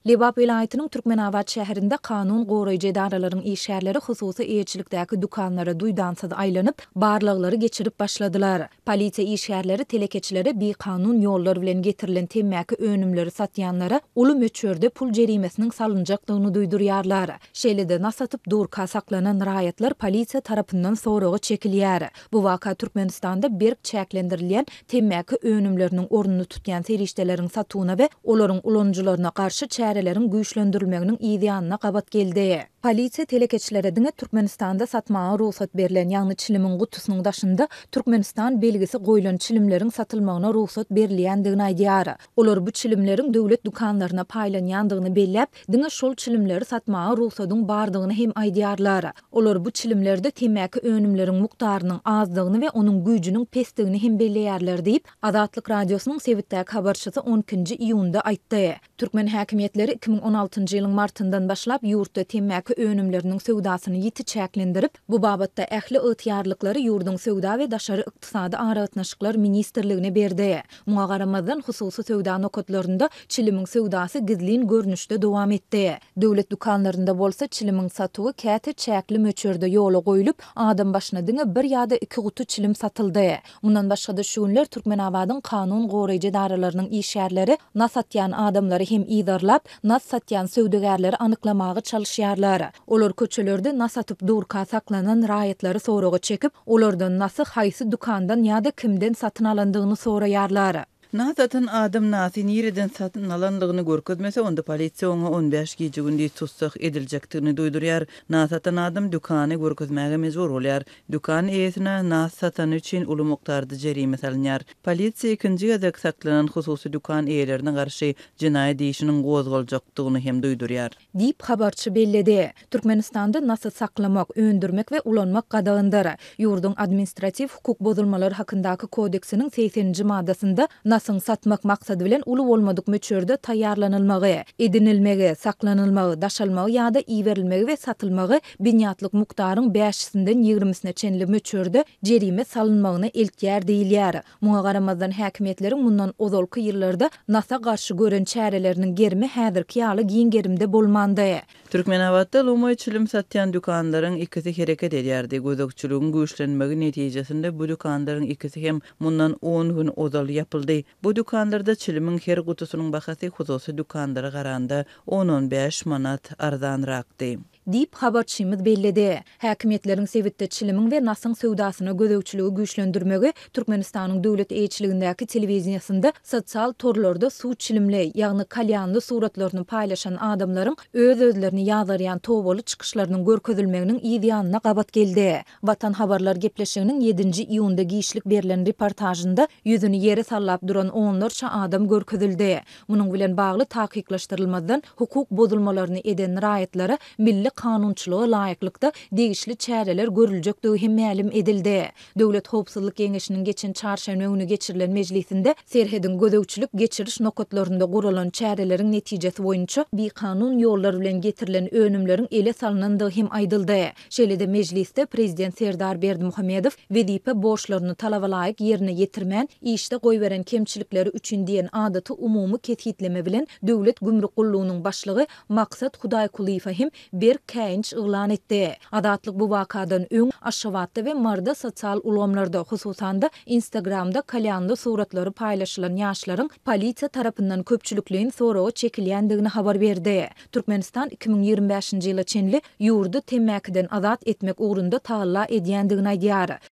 Lebap welaýatynyň Türkmenabat şäherinde kanun goraýjy edaralaryň işgärleri hususy eýeçilikdäki dükanlara duýdansyz aýlanyp, barlaglary geçirip başladylar. Polisiýa işgärleri telekeçilere bikanun ýollar bilen getirilen temmäki önümleri satýanlara uly möçberde pul jerimesiniň salynjakdygyny duýdurýarlar. Şeýle-de, nas atyp durka saklanan raýatlar polisiýa tarapyndan soraga çekilýär. Bu waka Türkmenistanda berk çäklendirilýän temmäki önümleriniň ornuny tutýan serişdeleriň satuwyna we olaryň ulanyjylaryna garşy çäreleriň güýçlendirilmeginiň yz ýanyna gabat geldi. Polisiýa telekeçilere diňe Türkmenistanda satmaga rugsat berlen, ýagny çilimiň gutusynyň daşynda Türkmenistan belgisi goýlan çilimleriň satylmagyna rugsat berilýändigini aýdýar. Olar bu çilimleriň döwlet dükanlaryna paýlanýandygyny belläp, diňe şol çilimleri satmaga rugsadyň bardygyny hem aýdýarlar. Olar bu çilimlerde temmäki önümleriň mukdarynyň azdygyny we onuň güýjüniň pesdigini hem belleýärler diýip, Azatlyk Radiosynyň sebitdäki habarçysy on ikinji iýunda aýtdy. Türkmen häkimiýetleri 2016-njy ýylyň martyndan başlap ýurtda temmäki önümleriniň söwdasyny ýiti çäklendirip, bu babatda ähli ygtyýarlyklary ýurduň Söwda we daşary ykdysady aragatnaşyklar ministrligine berdi. Muňa garamazdan, hususy söwda nokatlarynda çilimiň söwdasy gizlin görnüşde dowam etdi. Döwlet dükanlarynda bolsa çilimiň satuwy käte çäkli möçberde ýola goýlup, adam başyna diňe bir ýa-da iki guty çilim satyldy. Mundan başga-da şu günler Türkmenabadyň kanun goraýjy edaralarynyň işgärleri nas atýan adamlary hem yzarlap, nas satýan söwdagärleri anyklamaga çalyşýarlar. Olar köçelerde nas atyp durka saklanan raýatlary soraga çekip, olardan nasy haýsy dükandan ýa-da kimden satyn alandygyny soraýarlar. Nas atan adam nasy nireden satyn alandygyny görkezmese, onda polisiýa oňa on bäş gije-gündiz tussag ediljekdigini duýdurýar. Nas atan adam dükany görkezmäge mejbur bolýar. Dükan eýesine nas satany üçin uly mukdarda jerime salynýar. Polisiýa ikinji gezek saklanan hususy dükan eýelerine garşy jenaýat işiniň gozgaljakdygyny hem duýdurýar. Diýip, habarçy belledi. Türkmenistanda nasy saklamak, öndürmek we ulanmak gadagandyr. Ýurduň Administratiw hukuk bozulmalary hakyndaky kodeksiniň segseninji maddasynda nasyň satmak maksady bilen uly bolmadyk möçberde taýýarlanylmagy, edinilmegi, saklanylmagy, daşalmagy ýa-da iberilmegi we satylmagy binýatlyk mukdaryň bäşisinden ýigrimisine çenli möçberde jerime salynmagyna eltýär diýilýär. Muňa garamazdan, häkimiýetleriň mundan ozalky ýyllarda nasa garşy gören çäreleriniň gerimi häzirki ýaly giň gerimde bolmandy. Türkmenabatda lomaý çilim satýan dükanlaryň ikisi hereket edýärdi. Gözegçiligiň güýçlenmegi netijesinde bu dükanlaryň ikisi hem mundan on gün ozal ýapyldy. Bu dükanlarda çilimiň her gutusynyň bahasy hususy dükanlara garanda on-on bäş manat arzanrakdy. Diýip, habarçymyz belledi. Häkimiýetleriň sebitde çilimiň we nasyň söwdasyna gözegçiligi güýçlendirmegi Türkmenistanyň döwlet eýeçiligindäki telewideniýesinde sosial torlarda suw çilimli, ýagny kalýanly suratlaryny paýlaşan adamlaryň öz-özlerini ýazgarýan tobaly çykyşlarynyň görkezilmeginiň yz ýanyna gabat geldi. Watan habarlar gepleşiginiň ýedinji iýunda giçlik berlen reportažynda ýüzüni ýere sallap duran onlarça adam görkezildi. Munuň bilen bagly takyklaşdyrylmazdan hukuk bozulmalaryny eden raýatlara milli kanunçylyga laýyklykda degişli çäreler görüljekdigi hem mälim edildi. Döwlet howpsuzlyk geňeşiniň geçen çarşenbe güni geçirilen mejlisinde serhediň gözegçilik-geçiriş nokatlarynda guralan çäreleriň netijesi boýunça bikanun ýollar bilen getirilen önümleriň ele salnandygy hem aýdyldy. Şeýle-de mejlisde Prezident Serdar Berdimuhamedow wezipe borçlaryny talabalaýyk ýerine ýetirmän, işde goýberen kemçilikleri üçin diýen adaty umumy kesgitleme bilen Döwlet gümrük gullugynyň başlygy Maksat Hudaýkulyýewe hem berk käýinç yglan etdi. Azatlyk bu wakadan öň Aşgabatda we Maryda sosial ulgamlarda, hususan-da, Instagramda kalýanly suratlary paýlaşylan ýaşlaryň polisiýa tarapyndan köpçülikleýin soraga çekilýändigini habar berdi. Türkmenistan 2025-nji ýyla çenli ýurdy temmäkiden azat etmek ugrunda tagalla edýändigini aýdýar.